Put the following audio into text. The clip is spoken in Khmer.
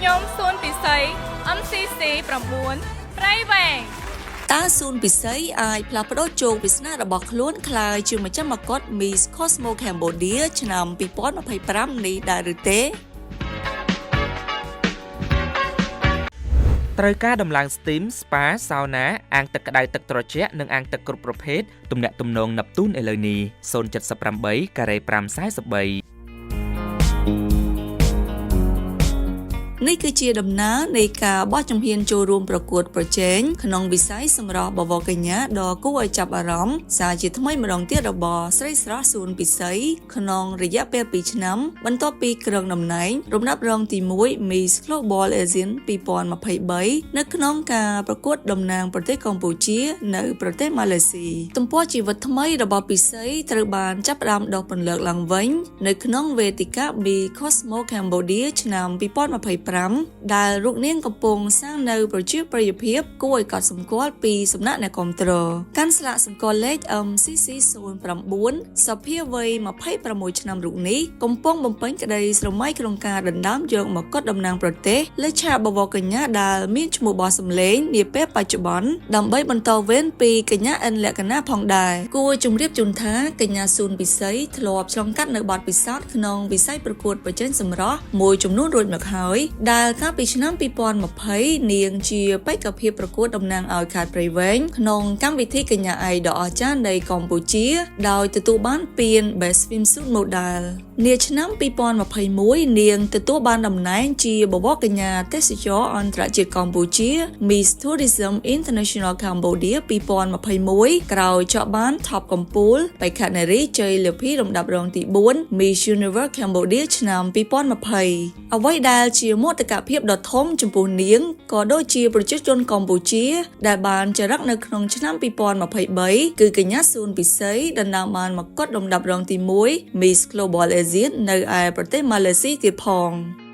ខ្ញុំសួនពិសី MCC 9ព្រៃវែង។ តើសួនពិសីអាចផ្លាស់ប្ដូរជោគវាសនារបស់ខ្លួនក្លាយជាម្ចាស់មកុដ Miss Cosmo Cambodia ឆ្នាំ2025នេះដែរឬទេ? ត្រូវការដំឡើង Steam Spa Sauna អាងទឹកក្តៅទឹកត្រជាក់និងអាងទឹកគ្រប់ប្រភេទទំនាក់ទំនងណាប់ទូនឥឡូវនេះ078ការ៉េ543។ នេះគឺជាដំណើរនៃការបោះជំហានចូលរួមប្រកួតប្រជែងក្នុងវិស័យសម្រស់បវរកញ្ញាដ៏គួរឲ្យចាប់អារម្មណ៍សារជាថ្មីម្ដងទៀតរបស់ស្រីស្រស់សួនពិសីក្នុងរយៈពេល2ឆ្នាំបន្ទាប់ពីគ្រងតំណែងរំដាប់រងទី1 Miss Global Asian 2023នៅក្នុងការប្រកួតតំណាងប្រទេសកម្ពុជានៅប្រទេសម៉ាឡេស៊ី។ទំព័រជីវិតថ្មីរបស់ពិសីត្រូវបានចាប់ផ្ដើមដុះពន្លកឡើងវិញនៅក្នុងវេទិកា Miss Cosmo Cambodia ឆ្នាំ2025ដែលរូបនាងកំពុងសាងនៅប្រជាប្រិយភាពគួរឲ្យកត់សម្គាល់ពីសំណាក់អ្នកគាំទ្រកាន់ស្លាកសម្គាល់លេខ MCC 09សភាវ័យ26ឆ្នាំរូបនេះកំពុងបំពេញក្តីស្រមៃក្នុងការដណ្ដើមយកមកុដតំណាងប្រទេសលើឆាកបវរកញ្ញាដែលមានឈ្មោះបោះសម្លេងនាពេលបច្ចុប្បន្នដើម្បីបន្តវេនពីកញ្ញាអិនលក្ខណៈផងដែរគួរជម្រាបជូនថាកញ្ញាស៊ូនពិសីធ្លាប់ឆ្លងកាត់នៅបទពិសោធន៍ក្នុងវិស័យប្រកួតប្រជែងសម្រស់មួយចំនួនរួចមកហើយដែលកាលពីឆ្នាំ2020នាងជាបេក្ខភាពប្រកួតតំណាងឲ្យខេត្តព្រៃវែងក្នុងកម្មវិធីកញ្ញាឯកដ៏អស្ចារ្យនៃកម្ពុជា ដោយទទួលបានពាន Best Swimsuit Model។ នាឆ្នាំ2021នាងទទួលបានតំណែងជាបវរកញ្ញាទេសចរអន្តរជាតិកម្ពុជា Miss Tourism International Cambodia 2021ក្រោយចក់បាន Top កំពូលបេក្ខនារីជ័យលាភីលំដាប់រងទី4 Miss Universe Cambodia ឆ្នាំ2020អ្វីដែលជាមោទកភាពដ៏ធំចំពោះនាងក៏ដូចជាប្រជាជនកម្ពុជា ដែលបានចរិកនៅក្នុងឆ្នាំ2023គឺកញ្ញាស៊ូនពិសីដណ្ដើមបានមកុដលំដាប់រងទី1 Miss Global Asian នៅឯប្រទេសម៉ាឡេស៊ីទៀតផង។